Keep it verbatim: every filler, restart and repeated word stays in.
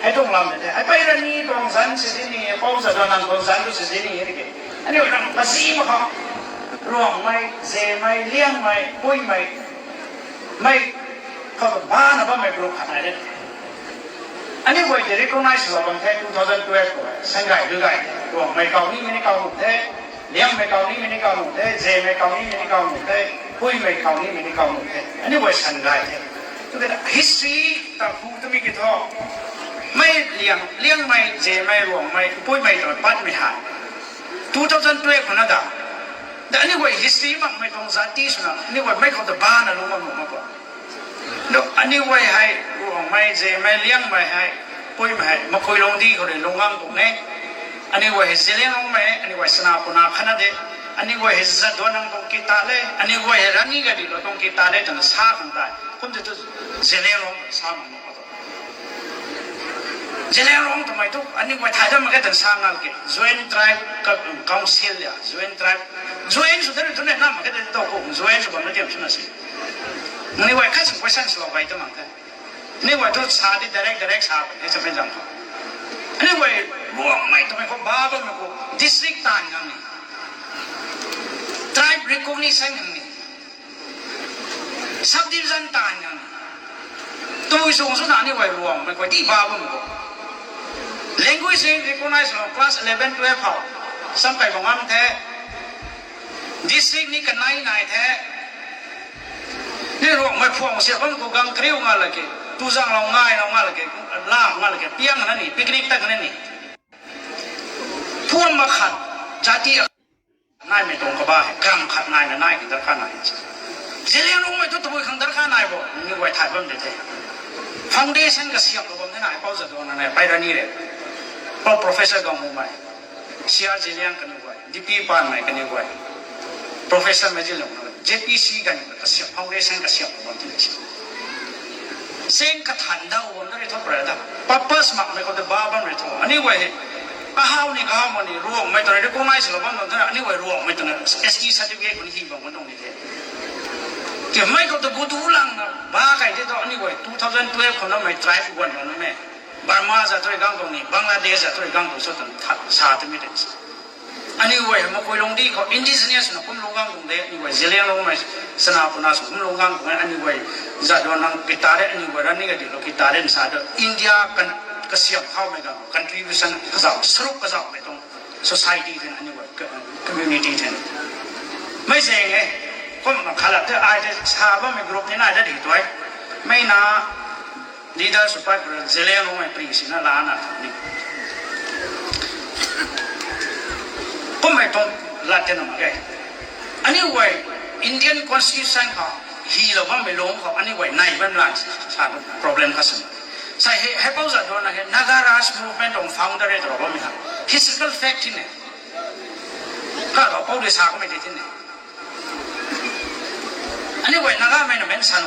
Hei tuang lam de the. Hei pei Rani tuang zanc si di ni, Pou Jadonang tuang zanc tu si di ni, tiki. Aniu ram kasi mak khou. Ruangmei, Zemei, Liangmei, Puimei. Mei, khou tu bana bammei group khat nai de. Aniu guay tei recognize lou bam the two thousand twelve khou. Sangay du gay. Ruangmei kau nimei ni kau nuh the. Liangmei kau nimei ni kau nuh the. Zemei kau nimei ni kau nuh the. Puimei kau nimei ni kau nuh the. Aniu guay Sangay the. Tu kata history ta hu twmei ki thu. Mei Liang, Liangmei, Zemei, Ruangmei, Puimei ta patmei hei. Two thousand twelve khou na da. Da aniu guay history makmei tuang zati swna, aniu guay mei khou ta bana lung bam nuh mak khou. Do aniu guay hei, Ruangmei, Zemei, Liangmei hei, Puimei hei, Makuilongdi khou rui lunggang tuang e. Aniu guay hei Zeliangrongmei, aniu guay Sanapunna khatna de. Aniu guay hei Jadonang tuang kita le, aniu guay hei Rani Gaidinliu tuang kita le twna sa khang tei. Kum tei tu Zeliangrong sa mak nuh khou tu. Zeliangrong twmei tu aniu guay thay dat mak khe twna sa ngal ke. Joint tribe ka, council ya, joint tribe. Joint sw de rui tu ne na mak khe de tu khou, joint sw bam na tiam swna si. Aniu guay khat sw question swlou gay tu mak khe. Aniu guay tu sa di direct, direct sa bam the chamei zam khou. Aniu guay Ruangmei twmei khou ba bammei khou district taanv khang ni. Tribe recognition khang ni. Subdivision taanv khang ni. Tui sung swna aniu guay Ruangmei khou di ba bam khou. Language ni recognize lou class eleven, twelve khou. Sam kai bam ngam the. District ni kanei nai the. Ni Ruangmei phuang siam bam khou gang kariu nga lak ke. Tuzang lou ngai lou nga lak ke. Lam nga lak ke. Piang na ni, picnic tak na ni. Phuam makhat, jati naimei tuang kaba hei, kam khat naina nai khang darkar nai. Zeliangrongmei tu tabui khang darkar nai bo, aniu guay thay bam de the. Foundation kasiamhlou bam de nai, Pou Jadonang nai, pei Rani re. Pou Professor Gangmumei, C R Zeliang kaniw guay, D P Panmei kaniw guay, Professor Meizianloumei, J P C kaniw guay, kasiam, foundation kasiamhlou bam de si. Seng kathan dau bam na rui thu pra da. Purpose makmei khou ta ba bam rui thu. Aniu guay hei. Kahau ni kahau mak ni Ruangmei twna recognize lou bam tuang twna aniu guay Ruangmei twna S T certificate khou ni hi bam kan tuang ni the. Timei khou ta gu tu lang na ba kai de thu aniu guay two thousand twelve khou na mei tribe guan lou na mei. Burma za tu rui gang tuang ni, Bangladesh za tu rui gang tuang sw tan tha, sa twmei de. Aniu guay hei Makuilongdi khou indigenous na kum lunggang tuang de, aniu guay Zeliangrongmei, Sanapunna sw kum lunggang tuang e, aniu guay Jadonang kita de, aniu guay Rani Gaidinliu kita de, sa de, India kan, kasiam khaumei gang, contribution kazauh, saruk kazauhmei tuang society thena aniu guay, community thena. Mei zeng e, kum na khalat the, ai the, sa bammei group ni nai de di tu e. Mei na, leader sw pat khou rui Zeliangrongmei pri sina lana ni. Kummei tuang lat tei na mak ge. Aniu guay Indian Constitution khou hilou bammei lung khou aniu guay nai bam lan sa problem kha sw. Sai hei, hei Pou Jadonang hei Naga Raj Movement tuang founder e twlou bammei ha. Historical fact thina. Kha khou Pou de sa kamei tei thina. Aniu guay Nagamei na mention